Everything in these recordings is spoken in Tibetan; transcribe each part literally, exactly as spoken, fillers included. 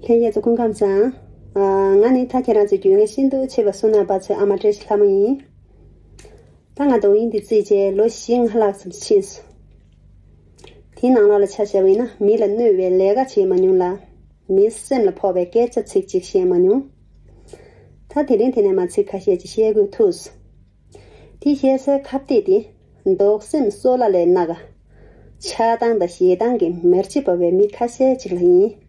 ལྷན་རྒྱས་ཚོ་སྐུ་ཁམས་བཟང་། ཨ། ང་ནི་ད་ཁྱེད་རང་ཚོའི་རྒྱུས་མངའ་ཤིན་ཏུ་ཆེ་བ་བསོད་ནམས་པ་ཚོའི་ཨ་མ་བཀྲ་ཤིས་ལྷ་མོ་ཡིན། ད་ང་དོ་དབྱིངས་འདི་བརྩིས་བྱས་ལོ་བཞི་ལྔ་ལྷག་ཙམ་ཕྱིན་སོང་། དེའི་ནང་ལོགས་ལ་ཆ་བཞག་པ་ཡིན་ན། མི་ལ་གནོད་པའི་ལས་ཀ་བྱེད་མ་མྱོང་ལ། མིའི་སེམས་ལ་ཕོག་པའི་སྐད་ཆ་ཚིག་གཅིག་བཤད་མ་མྱོང་། ད་དེ་རིང་དེ་ནས་མར་ཚིག་ཁ་ཤས་ཅིག་བཤད་དགོས་ཐུག་སོང་། དེ་བཤད་སའི་ཁ་གཏད་དེ། འདོགས་སེམས་སོལ་བ་ལས་སྣ་ཁ། ཆགས་སྡང་དང་ཞེ་སྡང་གིས་མེར་ལྕེ་འབར་བའི་མི་ཁ་ཤས་ཅིག་ལ་ཡིན།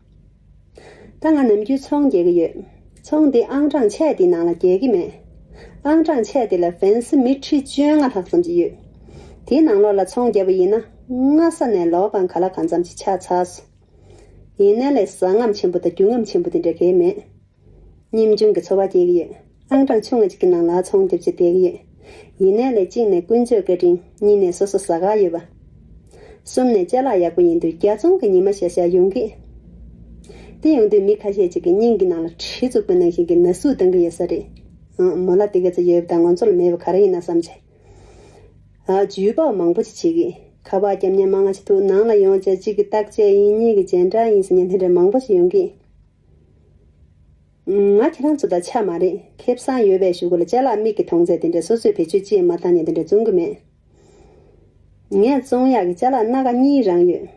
ད་ང་ནམ་རྒྱུན་ཚོང་རྒྱག་གི་ཡོད། ཚོང་དེ་ཨང་གྲངས་ཆེ་དེའི་ནང་ལ་རྒྱག་གི་མེད། ཨང་གྲངས་ཆེ་དེ་ལ་ཧྥན་སི་མི་ཁྲི་བཅོ་ལྔ་ལྷག་ཙམ་ཅིག་ཡོད། དེའི་ནང་ལོགས་ལ་ཚོང་བརྒྱབ་པ་ཡིན་ན། སྔ་ས་ནས་ལོ་གང་ག་ལ་གང་འཚམ་ཅིག་ཆགས་ཚར་སོང་། ཡིན་ནའི་ལས་བཟང་ངམ་ཆེན་པོ་དང་རྒྱུ་ངམ་ཆེན་པོ་དེ་འདྲ་གང་ཡང་མེད། ཉིན་ཆུང་གི་འཚོ་བ་སྐྱེལ་གྱི་ཡོད། ཨང་གྲངས་ཆུང་ང་ཅིག་གི་ནང་ལ་ཚོང་རྒྱབ་བྱས་བསྡད་ཀྱི་ཡོད། ཡིན་ནའི་ལས་གཅིག་ནས་ཀུན་སྤྱོད་བཀའ་དྲིན། གཉིས་ནས་སོ་སོ་ཟ་ཁང་ཡོད་པ། གསུམ་ནས་ཅ་ལག་ཡག་པོ་ཡིན་དུས་རྒྱ་ཚོང་གི་ཉི་མ་ཤར་ཤར་ཡོང་གི། དེ་ཡོང་དུས་མི་ཁ་ཤས་ཅིག་གི་སྙིང་གི་ནང་ལ་གྲི་བཙུགས་པ་ནང་བཞིན་གྱི་ན་ཟུག་བཏང་གི་ཡོད་ས་རེད། ཨང་། མོ་ལ་དེ་ག་ཚོད་ཡོད་པ་དང་ང་ཚོ་ལ་མེད་པ་ག་རེ་ཡིན་ན་བསམ་བྱས། ཨ། ཇུས་འབོགས་མང་པོ་ཅིག་བྱེད་ཀྱི། ཁ་པར་རྒྱབ་མཁན་མང་ང་ཅིག་འདུག། ནང་ལ་ཡོང་བྱས་གཅིག་གིས་བརྟག་དཔྱད་ཡིན། གཉིས་ཀྱིས་རྗེས་འབྲང་ཡིན་ཟེར་མཁན་དེ་འདྲ་མང་པོ་ཞིག་ཡོང་གི། ང་ཁྱེད་རང་ཚོ་དང་ཆ་མ་རེད། ཁེ་བཟང་ཡོད་པའི་གཞུག་གུ་ལ་ཅ་ལག་མིག་གིས་མཐོང་ཚད་དེ་འདྲ་སོ་སོས་བེད་སྤྱོད་ཅིག་མ་བཏང་ནས་དེ་འདྲ་བཙོང་གི་མེད། ངས་བཙོང་ཡག་གི་ཅ་ལག་སྣ་ཁ་གཉིས་རང་ཡོད།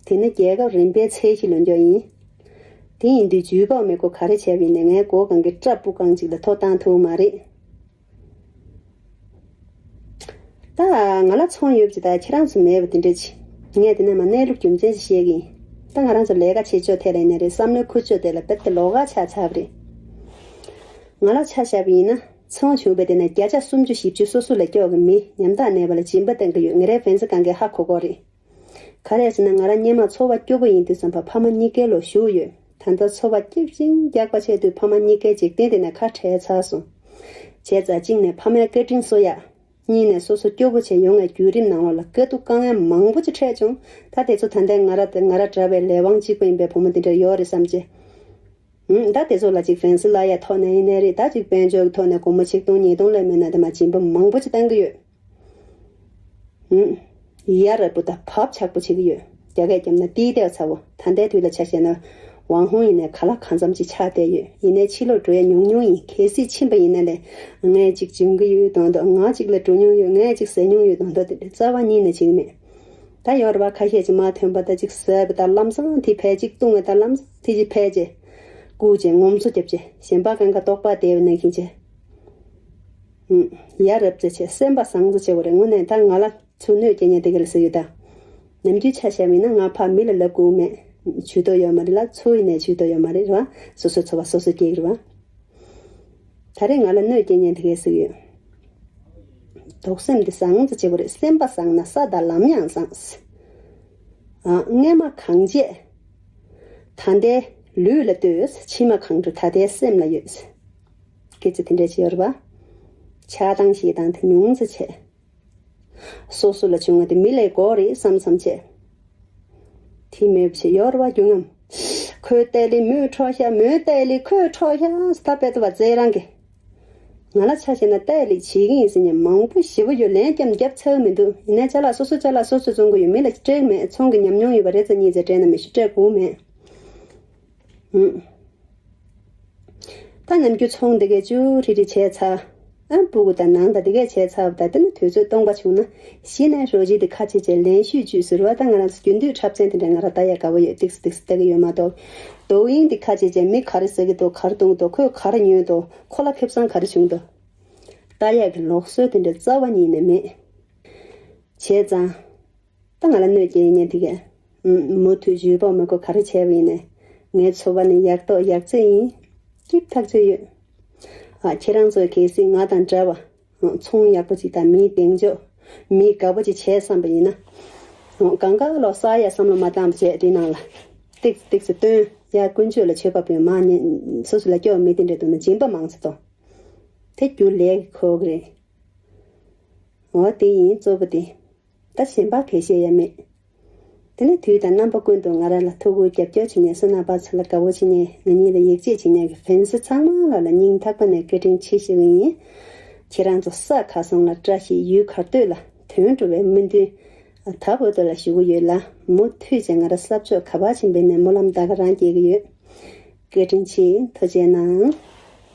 དེ་ནི་རྒྱལ་ཁབ་རིམ་པའི་ཚད་གཞི་ལོན་རྒྱུ་ཡིན། དེ་ཡིན་དུས་ཇུས་འབོགས་མི་དགོས། ག་རེ་བྱས་པ་ཡིན་ནའི་ངའི་མགོ་སྒང་གི་སྐྲ་སྤུ་རྐང་གཅིག་ལ་ཐོ་བཏང་ཐུབ་མ་རེད། ད་ང་ལ་ཚོང་ཡོད་པ་ཅིག་དང་ཁྱེད་རང་ཚོ་མེད་པ་དེ་འདྲ་ཅིག། ངས་དེ་ནས་མར་གནས་ལུགས་རྒྱུ་མཚན་ཞིག་བཤད་ཀྱི་ཡིན། ད་ང་རང་ཚོ་ལས་ཀ་བྱེད་ཕྱོགས་ཐད་ལ་ཡིན་ན་རེད། བསམ་བློའི་འཁོར་ཕྱོགས་དེ་ལ་དཔེ་དེ་ལོགས་ཀ་ཆགས་ཚར་བ་རེད། ང་ལ་ཆ་བཞག་པ་ཡིན་ན། ཚོང་བྱུང་བའི་དེ་ནས་བརྒྱ་ཆ་སུམ་ཅུ་བཞི་བཅུ་སོ་སོ་ལ་སྐྱོག་གི་མི་ཉམ་ཐག་ནད་པ་ལ་སྦྱིན་པ་བཏང་གི་ཡོད། ངེད་རའི་ཧྥན་སི་སྒང་གའི་ཧ་གོ་གོ་རེད། ག་རེ་ཟེར་ན། ང་རང་སྔོན་མ་འཚོ་བ་སྐྱོ་པོ་ཡིན་དུས་ཙམ་པ་ཕ་མ་གཉིས་ཀའི་ལོགས་བཞུགས་ཡོད། ད་ལྟ་འཚོ་བ་སྐྱིད་ཅིང་རྒྱགས་པ་བྱས་དུས་ཕ་མ་གཉིས་ཀའི་འཇིག་རྟེན་དེ་ནས་ཁ་བྲལ་ཚར་སོང་། བྱས་ཙང་གཅིག་ནས་ཕ་མའི་བཀའ་དྲིན་གསོ་ཡག། གཉིས་ནས་སོ་སོ་སྐྱོ་པོ་བྱས་ཡོང་བའི་བརྒྱུད་རིམ་ནང་ལོགས་ལ་དཀའ་སྡུག་དཀའ་ངལ་མང་པོ་ཅིག་འཕྲད་བྱུང་། ད་དེ་ཚོ་ད་ལྟའི་ང་ར་དང་ང་ར་འདྲ་བའི་ལས་དབང་གཅིག་པ་ཡིན་པའི་བུ་མོ་དེ་འདྲ་ཡོད་རེད་བསམ་བྱས། ཨུམ། ད་དེ་ཚོ་ལ་ཅིག་ཧྥན་སི་གླ་ཡག་ཐོག་ནས་ཡིན་ནའི་རེད། ད་ཅིག་དཔལ་འབྱོར་གྱི་ཐོག་ནས་སྒོར་མོ་ཆིག་སྟོང་ཉིས་སྟོང་སླེབས་མེད་ན་དེ་མ་སྦྱིན་པ་མང་པོ་ཅིག་བཏང་གི་ཡོད། ཧུམ། ཡ་རབས་པོ་དང་བབ་ཆགས་པོ་བྱེད་ཀྱི་ཡོད། རྒྱ་སྐད་རྒྱབ་ན་ཏི་ཏའོ་ཚ་བོ། ད་ལྟའི་དུས་ལ་ཆ་བཞག་ན། ཝང་ཧུང་ཡིན་ནའི་ག་ལ་གང་འཚམ་ཅིག་ཆགས་བསྡད་ཡོད། ཡིན་ནའི་ཕྱི་ལོགས་འགྲོ་ཡ་ཉུང་ཉུང་ཡིན། གལ་སྲིད་ཕྱིན་པ་ཡིན་ན་ལས། ངས་ཅིག་སྦྱིན་གྱི་ཡོད་མདོག་མདོག། ང་ཅིག་ལ་འགྲོ་མྱོང་ཡོད། ངས་ཅིག་ཟ་མྱོང་ཡོད་མདོག་མདོག་དེ་འདྲ་རྩ་བ་ཉིད་ནས་བྱེད་ཀྱི་མེད། ད་ཡོད་རེད་པ། ཁ་ཤས་ཅིག་མར་ཐོན་པ་དང་ཅིག་ཟས་པ་དང་ལམ་སང་དེ་ཕལ་ཅིག་བཏུང་བ་དང་ལམ་སང་དེ་ཅིག་ཕལ་ཅིག་བཀུག་བྱས་ངོམ་སོ་རྒྱབ་བྱས་གཞན་པ་གང་ག་ལྟོགས་པ་བསྡད་པ་ནང་བཞིན་བྱས། ཡ་རབས་ཙེ་ཆེ། སེམས་པ་བཟང་ཙེ་ཆེ་བ་རེད། དངོས་གནས་ད་ང་ལ་ཚུར་གནོད་སྐྱེལ་མཁན་དེ་ག་ལ་ཟེར་ཡོད་ད། ནམ་རྒྱུན་ཆ་བཞག་པ་ཡིན་ན་ང་ཕར་མི་ལ་ལབ་དགོས་མེད། ཇུས་གཏོགས་ཡོད་མ་རེད་ལ། ཚུར་ཡིན་ནའི་ཇུས་གཏོགས་ཡོད་མ་རེད་རེད་བ། སོ་སོའི་འཚོ་བ་སོ་སོས་སྐྱེལ་གི་རེད་བ། ད་རེས་ང་ལ་གནོད་སྐྱེལ་མཁན་དེ་གས་ཟེར་གི་ཡོད། འདོགས་སེམས་དེ་བཟང་ཙེ་ཆེ་བ་རེད། སེམས་པ་བཟང་ན་ས་དང་ལམ་ཡང་བཟང་། ཨ། སྔོན་མ་གང་བྱས་ད་ལྟའི་ལུས་ལ་ལྟོས། ཕྱི་མ་གང་འགྲོ་ད་ལྟའི་སེམས་ལ་ཡོད། སྐད་ཆ་དེ་འདྲ་ཅིག་ཡོད་རེད་པ། ཆགས་སྡང་ཞེ་སྡང་དེ་ཉུང་ཙེ་བྱས། སོ་སོ་ལ་བྱུང་བ་དེ་མི་ལས་དགོས་རེད་བསམ་བསམ་བྱས། དེ་མེད་པ་བྱས་ཡོད་རེད་པ། རྒྱུ་ངམ། ཁོས་བལྟས་ལེ་མོས་འཕྲོག་ཤག། མོས་བལྟས་ལེ་ཁོས་འཕྲོག་ཤག། ད་དཔེ་ཐོ་བ་རྩེ་རང་གི། ང་ལ་ཆ་བཞག་ན་བལྟས་ལེ་བྱེད་ཀྱི་ཡིན་ཟེར་མཁན་མང་པོ་ཞེ་པོ་ཡོད། ལན་རྒྱབ་རྒྱབ་ཚར་མི་འདུག། ཡིན་ནའི་ཅ་ལག་སོ་སོ་ཅ་ལག་སོ་སོས་བཙོང་གི་ཡོད། མི་ལ་སྤྲད་མེད། ཚོང་གི་ཉམས་མྱོང་ཡོད་པ་རེད་ཙང་གཉིས་ཙམ་སྤྲད་ན་མི་ཤེས། སྤྲད་དགོས་མེད། ཧུམ། ད་ནམ་རྒྱུན་ཚོང་འདི་གས་ཅུ་རི་རི་བྱས་ཚར། ཨ། སྤུ་གུ་དང་ནང་དང་འདི་གས་བྱས་ཚར་བ་དང་། དེ་ནི་དུས་ཚོད་སྟོང་པ་བྱུང་ན། གཞི་ནས་རོ་གཅིག་འདི་ཁ་ཕྱེ་བྱས་ལེན་ཤོས་བཅུད་ཟེར་བ། ད་ང་རང་ཚོ་རྒྱུན་མཐུད་འཁྲབ་ཚན་དེ་འདྲ་ང་རང་ལྟ་ཡག་དགའ་པོ་ཡོད། ཏིག་ཙི་ཏིག་ཙི་ལྟ་གི་ཡོད་མ་གཏོགས། རྡོ་དབྱིངས་འདི་ཁ་ཕྱེ་བྱས་མི་ག་རེ་ཟ་གི་འདུག། ག་རེ་བཏུང་གི་འདུག། ཁོས་ག་རེ་ཉོས་འདུག། ཁོ་ལ་ཁེ་བཟང་ག་རེ་བྱུང་འདུག། ལྟ་ཡག་གི་ལུགས་སྲོལ་དེ་འདྲ་རྩ་བ་ཉིད་ནས་མེད། བྱས་ཙང་། ད་ང་ལ་གནོད་སྐྱེལ་མཁན་དེ་གས། ཨུམ། མུ་མཐུད་ཇུས་འབོགས་མི་དགོས། ག་རེ་བྱས་པ་ཡིན་ནའི། ངའི་འཚོ་བ་ནི་ཡག་ཐོག་ཡག་བརྩེགས་ཡིན། སྐྱིད་ཐག་ཆོད་ཡོད། ཨ། ཁྱེད་རང་ཚོས་གལ་སྲིད་ང་དང་འདྲ་བ། ཨ། ཚོང་ཡག་པོ་ཅིག་དང་མིའི་གདེང་འཇོག། མི་དགའ་པོ་ཅིག་བྱས་བསམ་པ་ཡིན་ན། ཨ། གང་ག་ལོག་བསགས་ཡ་བསམ་བློ་མ་བཏང་བྱས་དེ་ནང་ལ། ཏིག་ཏིག་ཙི་བཏོན་ཡ། ཀུན་སྤྱོད་ལ་ཆོས་པ་པོས་མ་ཉན། སོ་སོ་ལ་སྐྱོ་བ་མི་དེ་འདྲ་འདུག་ན་སྦྱིན་པ་མང་ཙེ་གཏོང་། དེ་རྒྱུ་ལས་ཀྱི་ཁོག་རེད། འོ་དེ་ཡིན་གཙོ་བོ་དེ། ད་གཞན་པ་གས་བཤད་ཡ་མེད། དེ་ནས་དུས་དང་རྣམ་པ་ཀུན་ཏུ་ང་རང་ལ་ཐུགས་ཁུར་རྒྱབ་སྐྱོར་བྱེད་མཁན། བསོད་ནམས་པ་ཚོ་ལ་དགའ་པོ་བྱེད་མཁན། ང་གཉིས་ལ་ཡིད་ཆེས་བྱེད་མཁན་གྱི་ཧྥན་སི་ཚང་མ་ལ་ལ་སྙིང་ཐག་པ་ནས་བཀའ་དྲིན་ཆེ་ཞུ་གི་ཡིན། ཁྱེད་རང་ཚོ་ས་ག་སོང་ལ་བཀྲ་ཤིས། ཡུལ་ག་སྡོད་ལ་དོན་འགྲུབ་པའི་སྨོན་འདུན་ད་བར་དུ་ལ་ཞུ་གི་ཡོད་ལ། མུ་མཐུད་བྱས་ང་རང་ས་ཕྱོགས་ག་པར་ཕྱིན་པ་ཡིན་ནའི་སྨོན་ལམ་ད་ག་རང་སྐྱེལ་གི་ཡོད། བཀའ་དྲིན་ཆེ། ཐུགས་རྗེ་གནང་།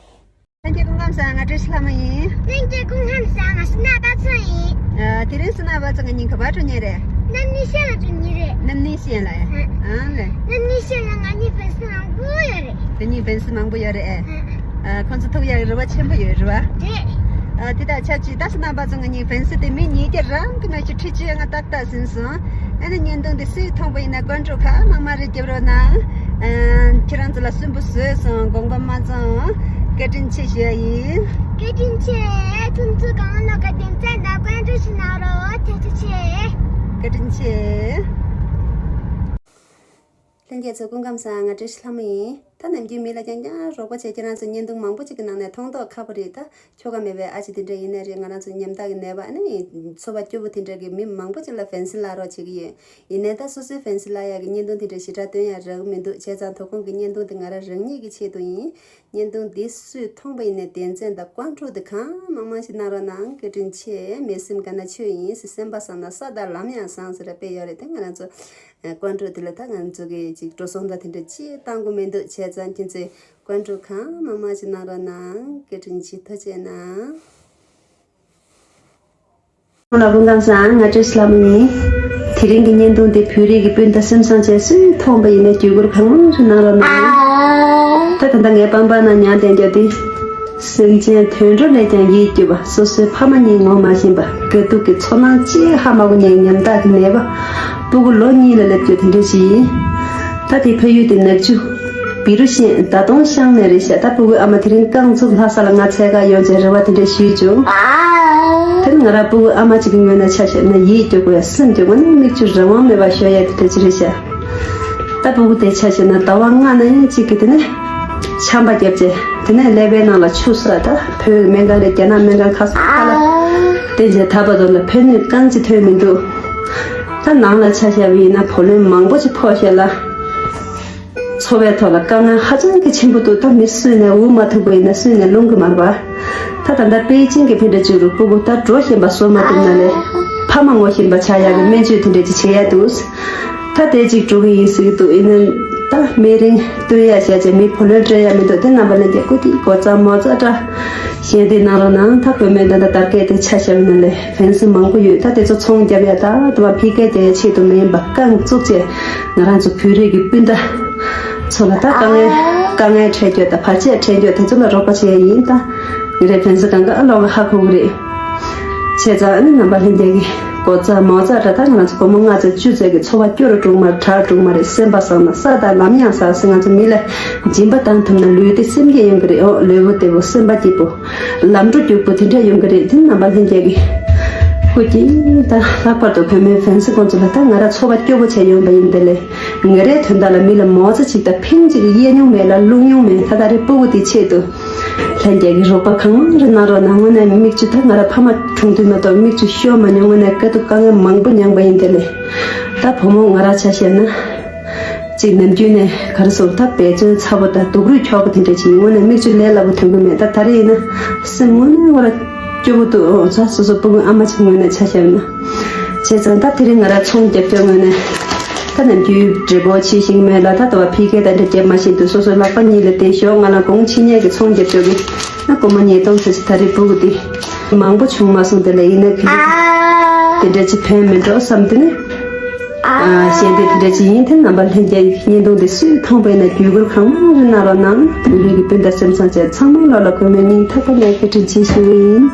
ལྷན་རྒྱས་སྐུ་ཁམས་བཟང་། ང་བཀྲ་ཤིས་ལྷ་མོ་ཡིན། ལྷན་རྒྱས་སྐུ་ཁམས་བཟང་། ང་སི་ན་པ་ཚོ་ཡིན། ཨ། དེ་རིང་སི་ན་པ་ཚོ་ང་གཉིས་ག་པར་འགྲོ་མཁན་རེད། གནམ་སྣེ་ཤན་ལ་འགྲོ་མཁན་རེད། གནམ་སྣེ་ཤན་ལ་ཡ། ཨ། ཨ་ལེ། གནམ་སྣེ་ཤན་ལ་ང་གཉིས་ཕན་སི་མང་པོ་ཡོད་རེད། ད་གཉིས་ཕན་སི་མང་པོ་ཡོད་རེད་ཨེ། ཨ། ཨ། ཁོང་ཚོ་ཐུག་ཡག་རེ་བ་ཆེན་པོ་ཡོད་རེད་བ། རེད། ཨ། དེ་དག་ཆབས་ཅིག་ད་སི་ན་པ་ཚོ་ང་གཉིས་ཕན་སི་དེ་མི་གཉིས་ཀྱི་རང་གི་མ་ཤི་ཁྲི་ཆུ་ང་ཏག་ཏག་ཟིན་སོང་། ཨ་ནི་བརྙན་ཐུང་འདི་སུས་མཐོང་པ་ཡིན་ན་ཀོན་ཀྲོ་ཁ་མང་མང་རེ་རྒྱབ་རོགས་གནང་། ཨ། ཁྱེད་རང་ཚོ་ལ་སུན་པོ་བཟོས་སོང་། དགོངས་པ་མ་ཚོམས། བཀའ་དྲིན་ཆེ་ཞུ་ཡ་ཡིན། བཀའ་དྲིན་ཆེ། ཁྱེད་ཚོ་གང་ལོག་ག་རྒྱུ་མཚན་དང་ཀོན་ཀྲོ་ཞུ་གནང་རོགས། ཐུགས་རྗེ་ཆེ། བཀའ་དྲིན་ཆེ། ལྷན་རྒྱས་ཚོ་སྐུ་ཁམས་བཟང་། ང་བཀྲ་ཤིས་ལྷ་མོ་ཡིན། ད་ནམ་རྒྱུན་མི་ལ་རྐྱང་རྐྱང་རོགས་པ་བྱས། ཁྱེད་རང་ཚོ་བརྙན་ཐུང་མང་པོ་ཅིག་གི་ནང་ནས་མཐོང་མདོག་ཁ་པོ་རེད། ད་ཁྱོ་ག་མེད་པའི་ཨ་ཅེ་དེ་འདྲ་ཡིན་ན་རེད། ང་རང་ཚོ་ཉམ་ཐག་གི་ནད་པ་ཨ་ནི་ཚོར་བ་སྐྱོ་པོ་དེ་འདྲ་གི་མི་མང་པོ་ཅིག་ལ་ཕན་སི་ལབ་རོགས་བྱེད་ཀྱི་ཡོད། ཡིན་ནའི་ད་སོ་སོའི་ཕན་སི་ལབ་ཡག་གི་བརྙན་ཐུང་དེ་འདྲ་ཞེ་དྲག་སྟོན་ཡག་རག་གི་མི་འདུག་བྱས་ཙང་དོ་དགོང་གི་བརྙན་ཐུང་དེ་ང་རང་རང་ཉིད་ཀྱི་ཆེད་དུ་ཡིན། བརྙན་ཐུང་འདི་སུས་མཐོང་པ་ཡིན་ནའི་དོན་ཚན་དང་ཀོན་ཀྲོ་དེ་གང་མང་མང་ཞིག་གནང་རོགས་གནང་། བཀའ་དྲིན་ཆེ། མི་སེམས་དགའ་ན་ཆོས་ཡིན་ཟེར། སེམས་པ་བཟང་ན་ས་དང་ལམ་ཡང་བཟང་ཟེར་ར་དཔེ་ཡོད་རེད། དེ་ང་རང་ཚོ་ཀོན་ཀྲོ་དེ་ལ་ད་ང་ཚོ་གི་ཅིག་འགྲོ་སོང་དང་དེ་འདྲ་ཅི་བཏང་དགོས་མི་འདུག་བྱས་ཙང་ཁྱེད་ཚོས་ཀོན་ཀྲོ་གང་མང་མང་ཞིག་གནང་རོགས་གནང་། བཀའ་དྲིན་ཆེ། ཐུགས་རྗེ་གནང་། ཁོང་ལ་སྐུ་ཁམས་བཟང་། ང་བཀྲ་ཤིས་ལྷ་མོ་ཡིན། དེ་རིང་གི་བརྙན་ཐུང་དེ་བོད་རིགས་ཀྱི་སྤུན་ཟླ་སེམས་བཟང་ཅན་སུས་མཐོང་པ་ཡིན་ན་བརྒྱུད་སྐུར་གང་མང་ཞིག་གནང་རོགས་གནང་། ད་ད་ལྟ་ངའི་པང་པར་ནང་ཉར་བསྡད་རྒྱུ་དེ། སེམས་ཅན་དུད་འགྲོ་ལས་ཀྱང་ཡིད་སྐྱོ་བ། སོ་སོའི་ཕ་མ་གཉིས་ངོ་མ་ཤེས་པ། དགའ་སྡུག་གི་ཚོར་སྣང་ཅི་ཧ་མ་གོ་མཁན་ཉམ་ཐག་གི་ནད་པ། སྤུ་གུ་ལོ་གཉིས་ལ་སླེབས་རྒྱུ་དེ་འདྲ་ཞིག་ཡིན། ད་དེ་ཕ་ཡུལ་དེ་ནག་ཆུ། བི་རུ་ཤན་ད་དུང་ཤང་ནས་རེད་ཤག་ད་སྤུ་གུའི་ཨ་མ་དེ་རིང་རྐང་བཙུགས་ལྷ་ས་ལ་ང་འཚོལ་ག་ཡོང་བྱས་རེ་བ་དེ་འདྲ་ཞུས་བྱུང་། དེ་ནི་ང་རང་སྤུ་གུའི་ཨ་མ་གཅིག་གི་ངོས་ནས་ཆ་བཞག་ན་ཡིད་སྐྱོ་དགོས་ཡ། སེམས་སྐྱོ་དགོས་ན་མིག་ཆུ་རང་དབང་མེད་པར་ཤོར་ཡ་དེ་འདྲ་ཅིག་རེད་ཤག་ད་སྤུ་གུ་དེ་ཆ་བཞག་ན་ཟླ་བ་ལྔ་ན་ཡང་གཅིག་གི་དེ་ནས་ཆམ་པ་བརྒྱབ་བྱས། དེ་ནས་ཀླད་པའི་ནང་ལ་ཆུ་ས། ད་བོད་ཀྱི་སྨན་ཁང་རེད། རྒྱ་ནག་སྨན་ཁང་ཁ་སང་ཁ་ལ་བསྟན་བྱས་ད་བར་དུ་ལ་ཕན་ནུས་རྐང་གཅིག་ཐོན་མི་འདུག་ད་ནང་ལ་ཆ་བཞག་པ་ཡིན་ན་བུ་ལོན་མང་པོ་ཅིག་ཕོག་བཞག་ལ། འཚོ་བའི་ཐོག་ལ་དཀའ་ངལ་ཧ་ཅང་གི་ཆེན་པོ་འདུག་ད་མི་སུས་ནས་འུ་མ་ཐུག་པ་ཡིན་ན་སུས་ནས་སློང་གི་མ་རེད་པ། ད་ད་ལྟ་པེ་ཅིང་གི་ཕན་འབྲས་ཅིག་རུ་སྤུ་གུ་ད་འགྲོ་བཞིན་པ་བཟོ་མ་ཐུབ་ན་ལས་ཕ་མ་ངོ་ཤེས་པ་ཆགས་ཡག་གི་སྨན་བཅོས་དེ་འདྲས་ཅིག་བྱེད་ཡག་འདུག་ད་དེ་ཅིག་འགྲོ་གི་ཡིན་ཟེར་གི་འདུག་ཡིན་ནའི་ད་སྨན་རིན་སྟོན་ཡག་བྱས་བྱས་མི་བུ་ལོན་སྤྲད་ཡག་མི་འདུག་དེ་རྣམ་པ་ལྷན་རྒྱས་སྐུ་མཁྱེན་སྒོ་རྩ་མོ་རྩ་འདྲ་ཞལ་འདེབས་གནང་རོགས་གནང་། ད་བུད་མེད་ད་ལྟ་དར་རྒྱས་དེ་ཆ་བཞག་ན་ལས་ཕན་སེམས་མང་པོ་ཡོད། ད་དེ་ཚོ་ཚོང་རྒྱབ་ཡག་ད་ད་བ་ཕི་ཀའི་དེ་ཆེད་དུ་མ་ཡིན་པ་རྐང་བཙུགས་བྱས་ང་རང་ཚོ་བོད་རིགས་ཀྱི་སྤུན་ཟླ་ཚོ་ལ་ད་དཀའ་ངལ་དཀའ་ངལ་འཕྲད་རྒྱུ་དང་བར་ཆད་འཕྲད་རྒྱུ་དེ་ཚོ་ལ་རོགས་པ་བྱེད་ཡ་ཡིན། ད་ངེད་རང་ཕན་སེམས་གང་ག་ཨ་ལོག་གི་ཧ་གོ་གི་རེད། བྱས་ཙང་ཨ་ནི་རྣམ་པ་ལྷན་རྒྱས་ཀྱི་སྒོ་རྩ་མོ་རྩ་འདྲ་ད་ང་རང་ཚོ་སྒོར་མོ་ལྔ་ཙམ་བཅུ་ཙམ་གྱི་འཚོ་བ་སྐྱོ་རུ་འགྲོ་གི་མ་རེད། དྲག་འགྲོ་གི་མ་རེད། སེམས་པ་བཟང་ན་ས་དང་ལམ་ཡང་བཟང་ཟེར། ང་ཚོ་མི་ལ་སྦྱིན་པ་བཏང་ཐུབ་ན་ལུས་བདེ་སེམས་སྐྱིད་ཡོང་གི་རེད། ཨོ་ལུས་པོ་བདེ་པོ་སེམས་པ་སྐྱིད་པོ། ལམ་འགྲོ་རྒྱུག་པོ་དེ་འདྲ་ཡོང་གི་རེད། དེ་རྣམ་པ་ལྷན་རྒྱས་ཀྱི་སྐུ་མཁྱེན། ད་ལྷག་པར་དུ་བུད་མེད་ཕན་སེམས་ཁོང་ཚོ་ལ་ད་ང་རང་འཚོ་བ་སྐྱོ་པོ་བྱས་ཡོང་པ་ཡིན། དེ་ལས་ངེད་རའི་དོན་དག་ལ་མི་ལ་མོ་ཙ་ཅིག་དང་ཕིང་ཅིག་གཡས་མྱོང་མེད་ལ་བླུག་མྱོང་མེད། ད་ད་རེས་སྤུ་གུ་དེ་ཆེད་དུ་ལྷན་རྒྱས་ཀྱི་རོགས་པ་གང་མང་རེ་གནང་རོགས་གནང་། དངོས་གནས་མིག་ཆུ་ད་ང་རང་ཕ་མ་གྲོངས་དུས་མ་གཏོགས་མིག་ཆུ་ཤོར་མ་མྱོང་། དངོས་གནས་དཀའ་སྡུག་དཀའ་ངལ་མང་པོ་མྱངས་པ་ཡིན། དེ་ལས་ད་བུ་མོ་ང་རང་ཆ་བཞག་ན། གཅིག་ནམ་རྒྱུན་ནས་ག་རེ་ཟེར་ད་འབད་བརྩོན་ཚ་པོ་དང་སྡུག་རུས་འཁྱོག་པོ་དེ་འདྲ་ཅིག་ཡིན། དངོས་གནས་མིག་ཆུ་ལས་སླ་པོ་ཐོན་གི་མེད། ད་ད་རེས་ཡིན་ན་སེམས་དངོས་གནས་ཁོ་ར་སྐྱོ་པོ་འདུག་ཨོ་ཙ་སོ་སོ་སྤུ་གུ་ཨ་མ་ཅིག་ངོས་ནས་ཆ་བཞག་ན། བྱས་ཙང་ད་དེ་རིང་ང་ར་ཚོང་རྒྱབ་སྐྱོར་ངོས་ནས་ད་ནམ་རྒྱུན་འབྲས་སྤོགས་ཕྱིས་ཤིང་མེད་ལ་ད་ལྟ་བ་ཕི་ཀའི་ད་འདྲ་རྒྱབ་མ་ཤེས་འདུག་སོ་སོའི་ལག་པ་གཉིས་ལ་དེ་ཞོག་ང་ལ་གོང་ཕྱི་ཉལ་གྱི་ཚོང་རྒྱབ་སྐྱོར་གི་ན་སྒོར་མོ་ཉིས་སྟོང་ཙམ་ཞིག་ད་རེས་སྤུ་གུ་དེ་མང་པོ་བྱུང་མ་སོང་། དེ་ལ་ཡིན་ན་གི་དེ་འདྲ་ཅིག་ཕན་མི་འགྲོ་བསམ་དེ་ནས། ཨ། གཞན་དེ་དེ་འདྲ་ཅིག་ཡིན། དེ་རྣམ་པ་ལྷན་རྒྱས་བརྙན་ཐུང་དེ་སུས་མཐོང་པས་ན་བརྒྱུད་སྐུར་གང་མང་རེ་གནང་རོགས་གནང་། བོད་རིགས་ཀྱི་སྤུན་ཟླ་སེམས་བཟང་ཅན་ཚང་མ་ལོ་ལ་གོ་མའི་སྙིང་ཐག་པ་ནས་བཀའ་དྲིན་ཆེ་ཞུ་གི་ཡིན།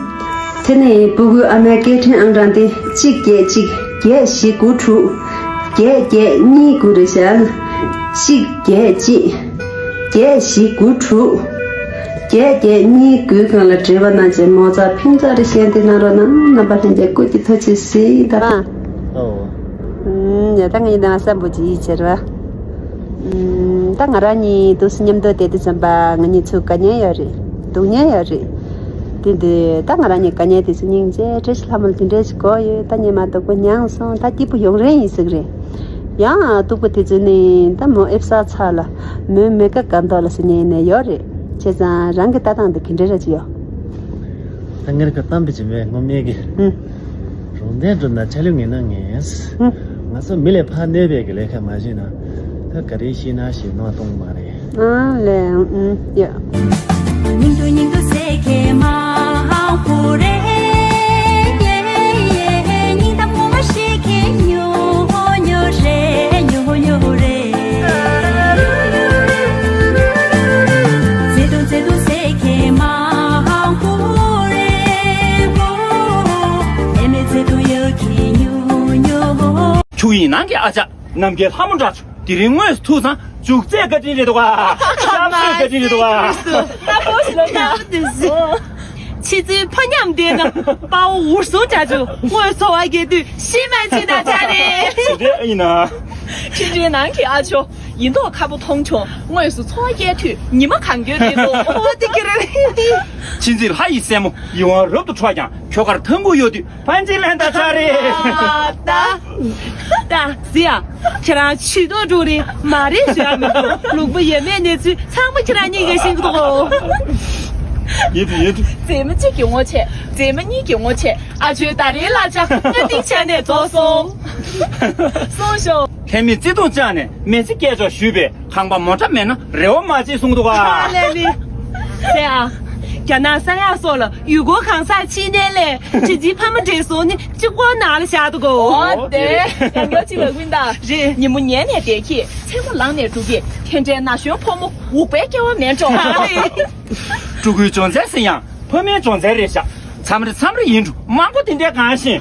དེ་ནས་སྤུ་གུའི་ཨ་མའི་སྐད་འཕྲིན་ཨང་གྲངས་དེ་གཅིག་བརྒྱད་གཅིག་བརྒྱད་བཞི་དགུ་དྲུག་བརྒྱད་བརྒྱད་གཉིས་དགུ་རེད་ཤག་གཅིག་བརྒྱད་གཅིག་བརྒྱད་བཞི་དགུ་དྲུག་བརྒྱད་བརྒྱད་གཉིས་དགུའི་སྒང་ལ་འབྲེལ་བ་གནང་བྱས་མོ་རྩ་ཕིང་རྩ་རེ་བཤད་དེ་གནང་རོགས་གནང་། རྣམ་པ་ལྷན་རྒྱས་སྐུ་གཅིག་ཐུགས་རྗེ་གཟིགས་ད། ཨོ། ཨུམ། ཡ་ད་ངའི་ནང་བསམ་པོ་ཅིག་ཡིད་ཆེས་ར། ཨུམ། ད་ང་རང་གཉིས་འདུག་སེ་མཉམ་དུ་བསྡད་དུས་ཙམ་པ་ང་གཉིས་ཚོ་དགའ་མཉེན་ཡོད་རེད། སྡུག་མཉེན་ཡོད་རེད། དེ་འདི་ད་ང་རང་གཉིས་དགའ་མཉེན་དེ་ཚོ་སྙིང་རྗེ་བཀྲ་ཤིས་ལྷ་མོ་ལ་དེ་འདྲས་ཞིག་གོ་ཡོད། ད་ཉི་མ་སྡུག་པོ་མྱངས་སོང་། ད་སྐྱིད་པོ་ཡོང་རན་ཡིན་ཟེར་གི་རེད། ཡང་སྡུག་པོ་དེ་ཚོ་ནི་ད་མོ་ཨེབ་ས་ཚ་ལ་མོའི་མེ་ཀ་ག་མདོག་ལ་སེ་ཉན་ནས་ཡོད་རེད། བྱས་ཙང་རང་གི་ལྟ་སྟངས་དེ་ག་འདྲས་ར་ཅིག་ཡོད། ད་ངེད་ཀྱི་གཏམ་དཔེ་ཅིག་མེད་ངོམ་ཉེས་ཀྱི། ཧུམ། རོང་དན་འགྲོ་ན་ཆ་ལུགས་ངན་ན་ངན། ཧུམ། ང་ཚོ་མི་ལས་ཕར་གནོད་པའི་གི་ལས་ཀ་མ་བྱེད་ན། ད་ག་རེ་ཤེས་ན་ཞེས་མནོ་གཏོང་མ་རེད། ཨ་ལས་ཨུམ་ཡ། སྙིང་དུ་སྙིང་དུ་སེ་ཁེ་མ་ཧང་ཧུ་རེ། སྙིང་གཏམ་ངོ་མ་ཤེས་ཁེ་ཉོ་ཉོ་རེ་ཉོ་ཉོ་རེ། ཚེ་དུ་ཚེ་དུ་སེ་ཁེ་མ་ཧང་ཧུ་རེ་ཧུ། ལེ་མེ་ཚེ་དུ་ཡོ་ཁེ་ཉོ་ཉོ། ཆུ་ཡི་ནང་གི་ཨ་ཅག་ནམ་མཁའི་ལྷ་མོ་འདྲ། དེ་རིང་དངོས་སུ་ཐུག་ཙང་མཇུག་རྩེད་བཀའ་དྲིན་རེད་འདུག་ག། ཤམ་སོས་བཀའ་དྲིན་རེད་འདུག་ག། ཕྱི་ཚུལ་ཕོ་ཉམས་ལྡན་ན་དཔའ་བོ་འུར་ཟུང་འདྲ་ཆུ་དངོས་སུ་འཚོ་བ་སྐྱེལ་དུས་ཤི་མ་ཕྱིན་ན་ཆ་རེད། དེ་འདྲ་ཡིན་ན། ཁྲིན་ཁྲིན་ནང་གི་ཨ་ཆོ་ཡིན་མདོག་ཁ་པོ་མཐོང་བྱུང་དངོས་སུ་འཚོ་བ་སྐྱེལ་དུས་ཉི་མ་གང་འགྱོད་རེད་འདུག་ཨོ་དེ་ཀི་རེད། ཕྱི་ཚུལ་ལྷ་ཡི་སྲས་མོ་ཡིད་དབང་རབ་ཏུ་འཕྲོག་ཀྱང་ཁྱོ་གར་ཐང་གུ་གཡོ་དུས། ཕན་ཚུན་ལན་དང་ཆ་རེད། ད་ད་ཟི་ཡ། ཁྱེད་རང་ཆུ་ཏོག་འབྲུ་རིང་མ་རེད་ཞུ་ཡ་མི་འདུག་ལུག་པོ་ཡོད་མེད་གནས་ཚུལ་ཚང་མ་ཁྱེད་རང་གཉིས་ཀས་ཤེས་ཀྱི་འདུག་ཡིན་དུ་ཡིན་དུ། མཛེས་མ་གཅིག་གི་ངོ་ཆེ། མཛེས་མ་གཉིས་ཀྱི་ངོ་ཆེ། ཨ་ཆོའི་ད་རེས་གླ་ཆ་སྔ་ཏིང་ཆ་ནས་རྫོགས་སོང་། སོང་ཤོག་ལྷད་མེད་བརྩེ་དུང་བཅངས་ནས་མི་ཚེ་སྐྱེལ་ཆོག་ཞུས་པས། ཁང་པ་མོ་ཊ་མེད་ན་རེ་བ་མ་བྱེད་གསུངས་འདུག་ག། ཨ་ལས་ལི། ཟེར་ཨ། རྒྱ་ནག་ས་ཡག་སོགས་ལ་ཡུལ་སྐོར་གང་སར་ཕྱིན་ནས་ལས་ཁྲི་ཆེན་ཕ་མ་འདྲེས་སོང་ནི་གཅིག་པོ་ནང་ལ་བཞག་འདུག་གོ། ཨོ་དེ་ཡང་བསྐྱར་གཅིག་ལ་ཀུན་ད་རེད། ཉིན་མོ་ཉལ་ནས་བསྡད་ཀྱི་མཚན་མོ་ལངས་ནས་འགྲོ་གི་དེ་འདྲའི་ན་གཞོན་ཕོ་མོ་འུག་པའི་སྐལ་བ་མེད་འགྲོ། ཕྲུ་གུའི་སྦྱོང་ཚན་ཟེར་ཡང་ཕ་མའི་སྦྱོང་ཚན་རེད་ཤག་མཚམས་རེ་མཚམས་རེ་ཡིན་འགྲོ་མང་པོ་དེ་འདྲའི་གང་ཤེས།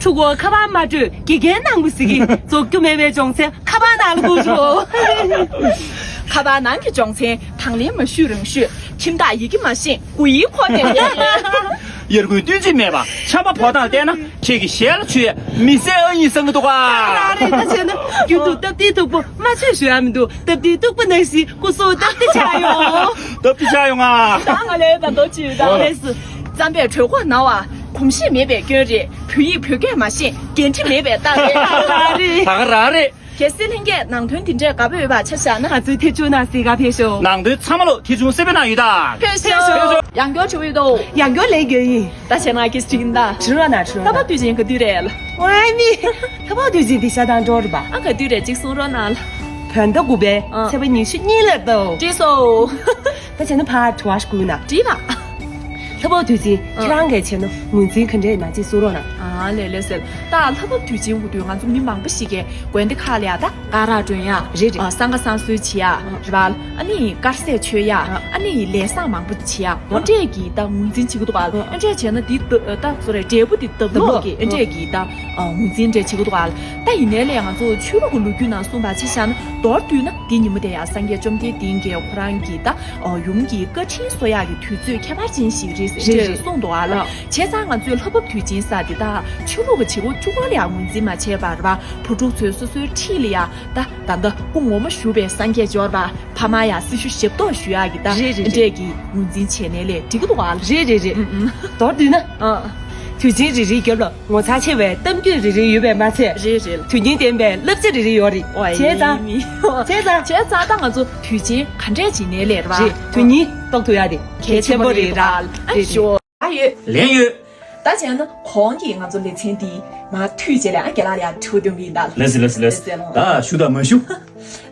ཕྲུ་གུ་ཁ་པར་མ་སྤྲོད་དགེ་རྒན་ནང་མི་ཟིག་གིས་རྫོགས་རྒྱུ་མེད་པའི་སྦྱོང་ཚན་ཁ་པར་ནང་ལ་བསྐུར་ཆོག་ཁ་པར་ནང་གི་སྦྱོང་ཚན་དང་ལེན་མ་ཞུས་རང་ཞུས། ཁྱིམ་བདག་ཡི་གེ་མ་ཤེས་སྐུ་ཡི་ཁོ་ནས་ཡར་རྒོལ་བསྟུན་གཅིག་མེད་པ་ཆམ་པ་ཕོ་བྲང་བལྟས་ན་ཁྱེད་ཀྱི་ཞལ་ལ་ཆུ་ཡས་མི་སེར་ཨ་ཡིན་བསམ་གྱི་འདུག་ག། རང་རེད་ད་བྱས་ན་རྒྱུན་དུ་སྟབས་བདེའི་སྟུག་པོ་མ་ཆོད་ཞུ་ཡ་མི་འདུག་སྟབས་བདེའི་སྟུག་པོ་ནང་བཞིན་སྐུ་གཟུགས་སྟབས་བདེ་ཆགས་ཡོང་། སྟབས་བདེ་ཆགས་ཡོང་ང་། ད་ང་ལས་ད་མདོ་ཅིག་ད་ལས་སུ། རྩམ་པས་གྲོད་ཁོག་ན་བ། གོམས་གཤིས་མེད་པའི་སྐྱོན་རེད། བོད་ཡིག་བོད་སྐད་མ་ཤེས་འགན་འཁྲི་མེད་པའི་རྟགས་རེད། རེད། ད་ག་རང་རེད། གལ་སྲིད་ལྷན་རྒྱས་ནང་དོན་འདི་འདྲས་དགའ་པོ་ཡོད་པ་ཆ་བཞག་ན། ང་ཚོའི་ཐེ་ཆུང་ནང་གཟིགས་ག་ཕེབས་ཤོག་ནང་དོན་ཚང་མ་ལོ་ཐེ་ཆུང་གསར་པའི་ནང་ཡོད་ད། ཕེབས་ཤོག་ཡང་སྐྱར་བྱུང་ཡོད་དོ། ཡང་སྐྱར་ལས་ཡོད་ཡིན། ད་བྱས་ན་ཀིས་དྲིན་ད། དྲིན་རོགས་ན་དྲིན་ལྷ་རོགས་པ་དུས་ཆེན་ག་དུས་རེད། ཨོ་ཨ་ནི། ལྷ་རོགས་པ་དུས་ཆེན་འདི་ཤ་དང་འགྲོ་རེད་པ། ཨ་ག་དུས་རེད་ཅིག་གསུང་རོགས་གནང་ལ། བོད་ཟླ་དགུ་པའི་ཨ་ཚེས་པ་ཉི་ཤུ་གཉིས་ལ་དོ། བྲིས་སོ། ད་བྱས་ན་ཕར་དྲི་བ་ཞིག་བསྐུར་ན། བྲིས་པ། ལྷ་རོགས་དུས་ཆེན་ཁྱེད་རང་གིས་བྱས་ན་ངོས་འཛིན་ག་འདྲས་ན་ཅིག་གསུང་རོགས་གནང་། ཨ་ལས་ལས་ཟེར། ད་ལྷ་རོགས་པ་དུས་ཆེན་འུ་དུས་ང་ཚོ་མི་མང་པོ་ཞིག་གིས་དགོན་སྡེ་ཁག་ལ་ཡ་ད་ག་ར་མགྲོན་ཡ། རེད་རེད། ཨ་བསང་ཁ་བསང་གསོལ་བྱེད་ཡ། རེད་པ། ཨ་ནི་དཀར་ཟས་མཆོད་ཡ། ཨ་ནི་ལས་བསང་མང་པོ་བྱེད་ཡ། འོ་འདྲས་ཀྱི་ད་ངོས་འཛིན་བྱེད་ཀྱི་འདུག་ག། ཨ་འདྲས་བྱས་ན་འདི་ད་ད་སོ་རེད་འབྲས་བུ་འདི་ལྡབ་ལྡོག་གི་ཨ་འདྲས་ཀྱི་ད་ངོས་འཛིན་འདྲས་བྱེད་ཀྱི་འདུག་ག། ད་ཡིན་ནའི་ལས་ང་ཚོ་ཆོས་ལུགས་ཀྱི་ལོ་རྒྱུས་ནང་གསུངས་པ་ཆ་བཞག་ན་མདོར་བསྡུས་ན་འདི་ཉིན་མོ་དེ་ཡང་སངས་རྒྱས་བཅོམ་ལྡན་འདས་ཀྱིས་ཁོ་རང་གི་ད་ཡུམ་གྱི་བཀའ་དྲིན་གསོ་ཡག་གི་དུས་ཚོད་ཁྱད་པར་ཅན་ཞིག་རེད་ཟེར་གསུངས་འདུག་ག་ལ། བྱས་ཙང་ང་ཚོས་ལྷ་བབས་དུས་ཆེན་ཟེར་འདི་དག་ཆོས་ལུགས་ཀྱི་བྱེད་སྒོ་བཅུ་པ་ལ་ཡང་ངོས་འཛིན་མ་བྱས་པར་བ་བུ་ཕྲུག་ཚོས་སོ་སོའི་འཁྲིས་ལ་ཡང་ད་ད་ལྟ་སྐུ་ངོ་མ་བཞུགས་པའི་སངས་རྒྱས་འབྱོར་བ་ཕ་མ་ཡང་སྲི་ཞུ་ཞབས་ཏོག་ཞུ་ཡག་གི་ད་རེད་རེད་འདྲས་ཀྱི་ངོས་འཛིན་བྱས་ནས་ལས་འགྲིག་གི་འདུག་ག་ལ། རེད་རེད་རེད། མདོར་བསྡུས་ན། ཨ། དུས་ཆེན་རེ་རེའི་རྒྱབ་ལ་ངོ་མཚར་ཆེ་བའི་གཏམ་རྒྱུད་རེ་རེ་ཡོད་པས་མ་ཚད། རེད་རེད། དོན་སྙིང་ལྡན་པའི་བསླབ་བྱ་རེ་རེ་ཡོད་རེད། ཨོ་བྱས་ཙང་། ཡིན། བྱས་ཙང་། བྱས་ཙང་ད་ང་ཚོ་དུས་ཆེན་ག་འདྲས་བྱེད་ནའི་ལས་རེད་བ། རེད། དོན་སྙིང་རྟོགས་ཐུབ་ཡ་དེ་གལ་ཆེན་པོ་རེད་ར། ཨ་ཞོ། ཨ་ཡོད། ལན་ཡོད། ད་བྱས་ན་གོང་གི་ང་ཚོ་ལེ་ཚན་འདི་མ་མཐུད་བྱས་ལ་ཨ་རྒན་ལགས་ལ་ཡ་དྲི་བ་འདོན་གི་ཡིན་ད། ལགས་སེ་ལགས་སེ་ལགས་སེ། ལགས་སེ་ལགས། ད་ཞུ་དང་མ་ཞུ།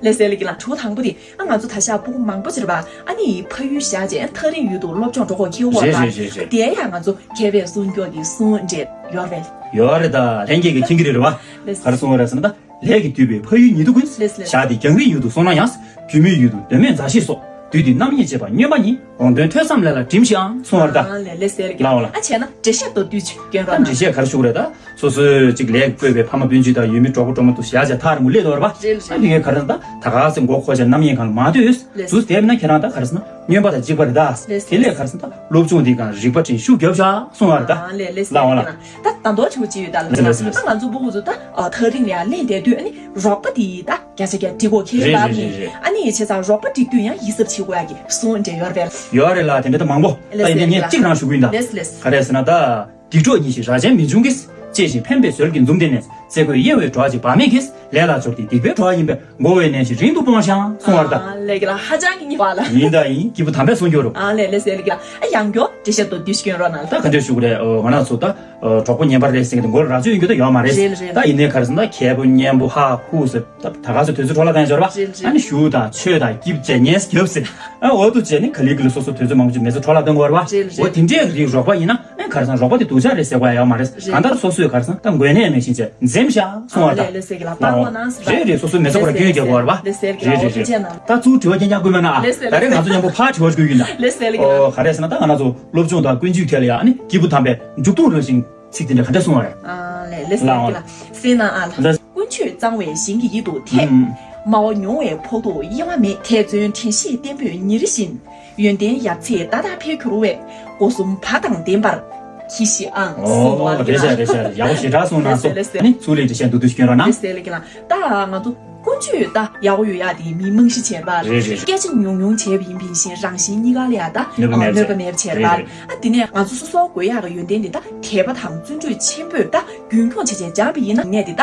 ལགས་སེ་ལགས་ཀྱི་ལ་དྲི་བ་དང་པོ་དེ། ཨ་ང་ཚོ་ད་ཆ་སྤུ་གུ་མང་པོ་ཅིག་རེད་པ། ཨ་ནི་ཕ་ཡུལ་བཞག་བྱས་ཐག་རིང་ཡུལ་དུ་སློབ་སྦྱོང་འགྲོ་དགོས་འཁེལ་བ་རེད། རེད་རེད་རེད། དེ་ཡང་ང་ཚོ་མཁས་པའི་གསུང་སྐྱོར་གྱི་གསུང་འདྲ་ཡོད་རེད། ཡོད་རེད་ད། ལྷན་རྒྱས་ཀྱིས་མཁྱེན་གྱི་རེད་རེད་པ། ལགས་སོ། ག་རེ་གསུང་བ་རེད་ཟེར་ན་ད། ལས་ཀྱིས་བསྡུས་པའི་ཕ་ཡུལ་ཉིད་དུ་ཀུན། ལགས་སོ་ལགས་སོ། བཞག་སྟེ་རྒྱང་རིང་ཡུལ་དུ་སོང་ན་ཡང་། རྒྱུས་མེད་ཡུལ་དུ་དོན་མེད་མཛའ་བཤེས་སོགས། དུས་འདིར་རྣམ་གཡེང་བྱེད་པ་སྨྱོན་པ་ཉིད། འོང་དོན་ཐོས་བསམ་ལས་ལ་བསྒྲིམས་ཤིག་ཨང་གསུང་བ་རེད་ད། ཨ་ལས་ལགས་སེ་ལགས་ཀྱི་ལ། ལའོ་ལ། ཨ་བྱས་ན་འགྲེལ་བཤད་མདོར་བསྡུས་ཅིག་སྐྱོན་རོགས་གནང་། འགྲེལ་བཤད་ག་རེ་ཞུ་དགོས་རེད་ད། སོ་སོའི་ཅིག་ལས་བསྐོས་པའི་ཕ་མ་སྤུན་མཆེད་དང་ཡུལ་མི་གྲོགས་པོ་གྲོགས་མོ་དུ་བཞག་བྱས་ཐག་རིང་པོ་སླེབས་འདུག་རེད་པ། རེད་རེད། ཨ་འདི་གའི་ག་རེ་ཟེར་ན་ད་ད་ག་ཚོད་མགོ་འཁོར་བྱས་རྣམ་གཡེང་གང་ལ་མ་ལྟོས། ལགས་སོ། འདུག་སེ་བསྡད་ན་ཁྱེད་རང་ད་ག་རེ་ཟེར་ན་སྨྱོན་པ་དང་འཇིགས་པ་རེད་ད། ལགས་སོ། དེ་ལས་ག་རེ་ཟེར་ན་ད་སློབ་སྦྱོང་འདི་གང་རིག་པ་དྲན་ཤུགས་རྒྱོབ་ཤག་གསུང་བ་རེད་ད། ཨ་ལས་ལགས་སོ། ལའོ་ལ། ད་ད་མདོ་ཆུང་ཅིག་ཡོད་ད་ལ། ལགས་སོ་ལགས་སོ། ད་ང་ཚོ་སྤུ་གུ་ཚོ་ད་ཨ་ཐག་རིང་ལ་ཡང་ལེན་བསྡད་དུས་ཨ་ནི་རོགས་པ་དེ་ད་བརྒྱ་ཆ་བརྒྱ་འགྲིག་གོ་ཁྱེད་རེད་རེད་ལབ་རེད་ནས་རེད། ཨ་ནི་བྱས་ཙང་རོགས་པ་འགྲིག་དུས་ཡང་ཡིད་གཟབ་བྱེད་དགོས་ཡ་གི་གསུང་འདྲ་ཡོད་རེད། ཡོད་རེད་ལ་དེ་འདྲ་ད་མང་པོ། ད་ཡིན་ན་ངས་གཅིག་རང་ཞུ་གི་ཡིན་ད། ལགས་སོ་ལགས་སོ། ག་རེ་ཟེར་ན་ད། སྡིག་གྲོགས་ཉིད་བཞིན་ར་ཆེན་མི་འབྱུང་གི། གཅེས་ཤིང་ཕན་པའི་ཟོལ་གྱིས་འཛུམ་བསྟན་ནས། སེ་གོལ་གཡེང་བའི་གྲོགས་ཅིག་བར་མེད་ཀྱིས། ལས་ལ་སྦྱོར་ཏེ་སྡིག་པའི་གྲོགས་ཡིན་པས། འགོ་བའི་ནད་ཀྱིས་རིང་དུ་སྤོང་ཞིང་། གསུང་བར་གདའ། ཨ་ལས་ཀྱི་ལ་ཧ་ཅང་གི་ཉེ་བ་ལ། ཡིན་དང་ཡིན། སྐྱེས་བུ་དམ་པས་གསུངས་རྒྱུ་རུ། ཨ་ལས་ལས་ཟེར་ལ་ཀྱི་ལ། ཨ་ཡང་མགྱོགས་འགྲེལ་བཤད་དུ་བསྡུས་ཤིག་སྐྱོན་རོགས་གནང་། ད་ག་འདྲས་ཞུ་དགོས་རེད། ཨོ་ང་རང་ཚོ་ད་ཨོ་གྲོགས་པོ་ངན་པ་རེད་ཟེར་གྱི་འདུག་མགོ་ལ་རྭ་ཅོ་ཡོད་རྒྱུ་ད་ཡོད་མ་རེད། རེད་ལ་རེད་ལ། ད་ཡིན་ནའི་ག་རེ་ཟེར་ན་མཁས་པོ་སྙན་པོ་ཧ་ཧུ་ཟེར་ད་ད་ག་ཚོད་དུས་ཚོད་འཕྲོ་བརླག་བཏང་ཡོད་རེད་བ། རེད་རེད། ཨ་ནི་གཞུང་དང་ཆོས་དང་སྐྱིབས་བཅས་ཉེས་རྒྱབ་ཟེར། ཨ་འོ་དུ་བྱས་ནི་ག་ལེ་ག་ལེ་སོ་སོ་དུས་ཚོད་མང་པོ་ཅིག་མེད་ཚེ་འཕྲོ་བརླག་གཏོང་གི་ཡོད་རེད་བ། རེད་རེད། འོ་དེ་འདྲའི་རིགས་རོགས་པ་ཡིན་ན། ཨེ་ག་རེ་ཟེར་ན་རོགས་པ་དེ་སྡུག་ཅག་རེད་ཟེར་དགོས་ཡ་ཡོད་མ་རེད། རེད། གང་ལྟར་སོ་སོས་ག་རེ་ཟེར་ན་ད་མགོན་ནད་མེད་བཞིན་བྱས་འཛེམ་བཞག་གསུང་བ་ཨ་ལས་ལས་ཟེར་གི་ལ་ཨ་སྤང་བ་ནང་ཟེར་རེད་རེད། སོ་སོའི་མེ་ཚ་ཁོ་ར་སྐྱོན་རྒྱག་དགོས་རེད་བ། ལས་ཟེར་གི་རེད་ལ་རེད་རེད། ད་ཚུར་དྲི་བ་རྐྱང་རྐྱང་བསྐུར་མེད་ན་ཨ། ལས་ཟེར་ད་རེས་ང་ཚོ་མཉམ་པོ་ཕར་དྲི་བ་བསྐུར་གྱི་ཡིན་ད། ལས་ཟེར་གི་ཨོ་ག་རེ་ཟེར་ན་ད་ང་རང་ཚོ་སློབ་སྦྱོང་དང་ཀུན་སྤྱོད་ཐད་ལ་ཡ་ཨ་ནི་སྐྱེས་བུ་དམ་པས་མཇུག་སྡོམ་རང་བཞིན་ཚིག་དེ་འདྲ་ག་འདྲ་གསུང་བ་རེད། ཨ་ལས་ལས་ཟེར་གི་ལ་ཟེར་ན་ཨ་ལ། ཀུན་སྤྱོད་གཙང་བའི་ཞིང་གི་ཡིད་དུ་འཐད། སྨྲ་བ་མྱོང་བའི་ཕོག་ཐུག་གཡེང་བ་མེད། ཐད་བརྩོན་དྲན་ཤེས་བརྟན་པོས་ཉིན་རེ་བཞིན། ཡོན་ཏན་ཡབ་ཚེ་ད་ལྟ་འཕེལ་འགྱུར་བས། སྒོ་གསུམ་བག་དང་ལྡན་པར་གྱིས་ཤིག་ཨང་། ཨོ་རེད་ཤག་རེད་ཤག་ཡག་པོ་ཞེ་དྲག་གསུངས་གནང་སོང་། ལགས་སོ་ནི་ཚུར་ལས་འགྲེལ་བཤད་མདོར་བསྡུས་ཤིག་སྐྱོན་རོགས་གནང་། ལགས་སོ་ལགས་ཀྱི་ལགས། ད་ང་ཚོ་ཀུན་སྤྱོད་ད་ཡག་པོ་ཡོད་ཡག་དེ་མི་རྨང་གཞི་བྱས་པ་རེད། རེད་རེད། སྐད་ཆ་ཉུང་ཉུང་བྱས་པ་ཡིན་པ་ཡིན་བཞིན་རང་བཞིན་གཉིས་ཀ་ལ་ཡ་ད་གནོད་པ་མེད་པ་བྱས་རེད། གནོད་པ་མེད་པ་བྱས་རེད་རེད། རེད་རེད། ཨ་དེ་ནས་ང་ཚོ་སོ་སོ་དགོས་ཡག་གི་ཡོན་ཏན་དེ་ད་དད་པ་དང་བརྩོན་འགྲུས་ཆེན་པོས་ད་རྒྱུན་འཁྱོངས་བྱས་བྱས་སྦྱངས་པ་ཡིན་ན་ནད་དེ་ད་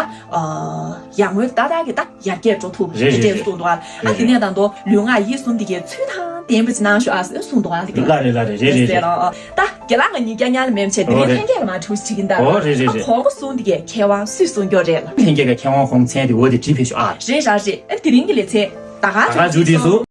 ཡར་ངོའི་ཏག་ཏག་གི་ད་ཡར་རྒྱས་འགྲོ་ཐུབ་རེད་དེ་འདྲས་གསུངས་འདུག་ཨ། ཨ་དེ་ནས་ད་དུང་ལུས་ངག་ཡིད་གསུམ་དེ་གའི་ཚུལ་དང་ལྡན་པ་ཅིག་གནང་ཤོག་ཨ་ཟེར་གསུངས་འདུག་ཨ། དེ་ག་ལ་རེད་ལ་རེད་རེད་རེད་རེད། ད་རྒན་ལགས་ང་གཉིས་ཀྱང་ཉལ་མེད་བྱས་དེ་ནས་ལྷན་རྒྱས་ལ་མ་འཁྲུག་ཅིག་ཡིན་ད། ཨོ་རེད་རེད་རེད། གོང་གསུམ་དེ་གའི་མཁས་དབང་སུས་གསུང་རྒྱུ་རེད་ལ། ལྷན་རྒྱས་ཀྱི་མཁས་དབང་གོང་མཚན་དེ་འོ་དེ་བྲིས་ཕེབས་ཤོག་ཨ། རེད་ར་རེད། ཨ་དེ་རིང་གི་ལེ་ཚན་ད་ག་ད་ག་མཇུག་བསྒྲིལ་སོང་།